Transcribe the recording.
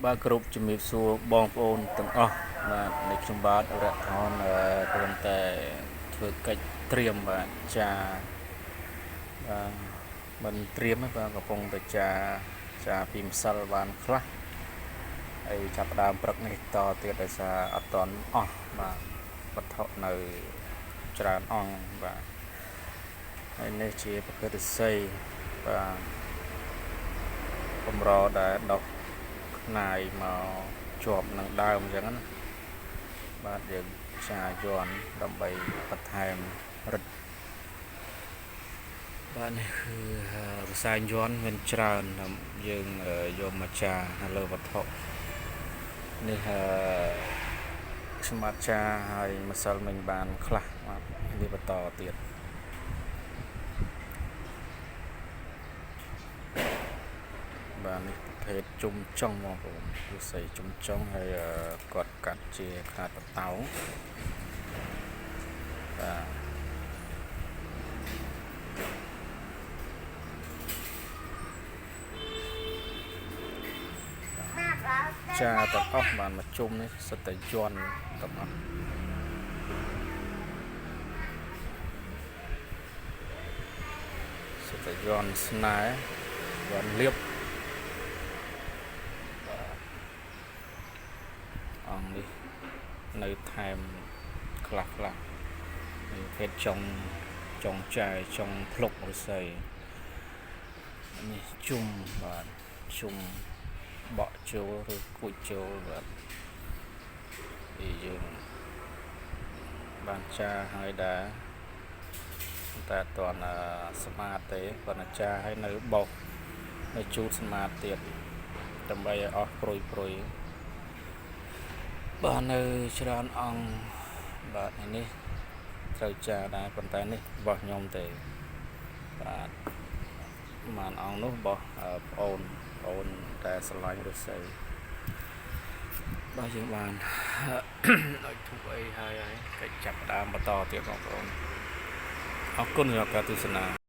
បាទគ្រប់ជំរាបសួរបងប្អូនទាំងអស់បាទនេះខ្ញុំបាទរតនកំពុងតែធ្វើកិច្ចត្រៀមបាទចាបាទមិនត្រៀមទេបាទកំពុងតែចាចាពីម្សិលបានខ្លះហើយចាប់ផ្ដើមព្រឹកនេះតទៀតដោយសារអត់តន់អស់បាទវត្ថុនៅច្រើនអង្គបាទហើយនេះជាប្រភេទឫស្សីបាទកម្រដែលដុះខ្នាយមកជាប់នឹងដើមអញ្ចឹងណាបាទយើងចាយ័ន្តដើម្បីបន្ថែមរិទ្ធបាទនេះគឺរសាយ័ន្តមានច្រើនយើងយកមកចានៅលើវត្ថុនេះខ្ញុំបាទចាហើយម្សិលមិញបានខ្លះបាទនេះបន្តទៀតបាទនេះប្រភេទជុំចុងបងប្អូនឫស្សីជុំចុងហើយគាត់កាត់ជាខ្នាតបតោងបាទចាទាំងអស់បានមកជុំនេះសិតតែយន់ទាំងអស់សិតតែយន់ស្នេហ៍យន់លៀបអង្គនេះនៅថែមខ្លះខ្លះនេះប្រភេទចុងចុងចាយចុងភ្លុកឫស្សីនេះជុំបាទជុំបក់ចូលឬគួចចូលបាទពីយើងបានចាហើយដែរតែអត់ទាន់ស្មាតទេគាត់តែចាហើយនៅបោសនៅជូតស្មាតទៀតដើម្បីឲ្យអស់ព្រុយព្រុយបាទនៅច្រើនអង្គបាទនេះត្រូវចាដែរប៉ុន្តែនេះរបស់ខ្ញុំទេបាទបានអង្គនោះរបស់ប្អូនប្អូនតែស្រឡាញ់ឫស្សីបាទយើងបានឲ្យធូបអីហើយហើយកិច្ចចាប់ផ្ដើមបន្តទៀតបងប្អូនអរគុណសម្រាប់ការទស្សនា។